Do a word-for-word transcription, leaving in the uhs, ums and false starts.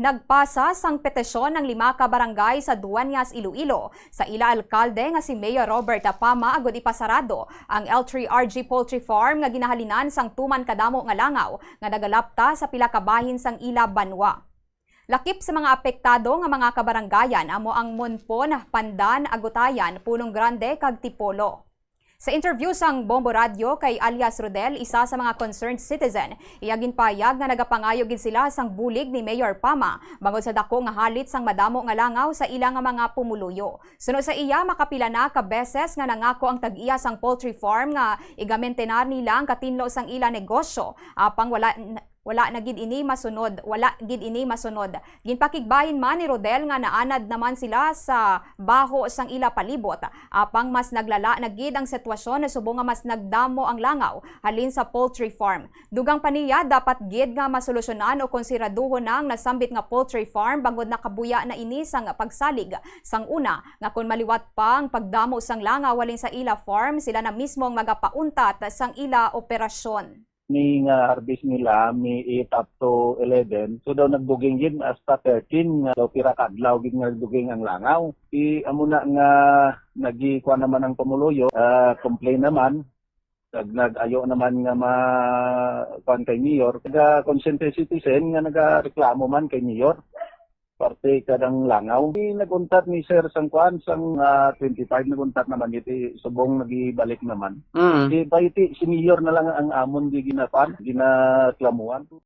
Nagpasa sang petisyon ang lima ka barangay sa Dueñas, Iloilo, sa ila alkalde nga si Mayor Robert Apama agud ipasarado ang L three R G Poultry Farm nga ginahalinan sang tuman kadamo nga langaw nga nagalapta sa pila ka bahin sang ila banwa. Lakip sa mga apektado nga mga kabarangayan amo ang Monpon, Pandan, Agutayan, Punong Grande, kag Tipolo. Sa interview sang Bombo Radyo kay alias Rodel, isa sa mga concerned citizen, iya ginpahayag nga nagapangayo gid sila sang bulig ni Mayor Pama bangod sa dako nga halit sang madamo nga langaw sa ila nga mga pumuluyo. Suno sa iya, makapila na ka beses nga nangako ang tag-iya sang poultry farm nga igamentenar nila ang katinlo sang ila negosyo, apang wala wala na gid ini masunod, wala gid ini masunod. Ginpakigbahin man ni Rodel nga naanad naman sila sa baho sang ila palibot, apang mas naglala na gid ang sitwasyon subong nga mas nagdamo ang langaw halin sa poultry farm. Dugang pa niya, dapat gid nga masolusyonan o konsiraduhon na ang nasambit nga poultry farm bangod nakabuya na ini sang pagsalig sang una nga kon maliwat pa ang pagdamo sang langaw halin sa ila farm, sila na mismo ang magapauntat sang ila operasyon. Ni nga harvest nila, May eight up to eleven. So daw nagduging gid hasta thirteen nga daw pira ka adlaw gid nga nagduging ang langaw. Di amo na nga nagikuan naman ang pumuluyo, ah, complain naman. Nag-, nag-ayo naman nga ma-, kuan kay Mayor. Naga-conscientious citizen nga nagareklamo man kay Mayor. Parte kadang langaw. Di nag-untat ni Sir sang kuan, sang, ah, twenty-five, nag-untat naman iti subong nagibalik naman. Mm. Di ba iti si Mayor na lang ang amon di ginakuan, ginaklamuan.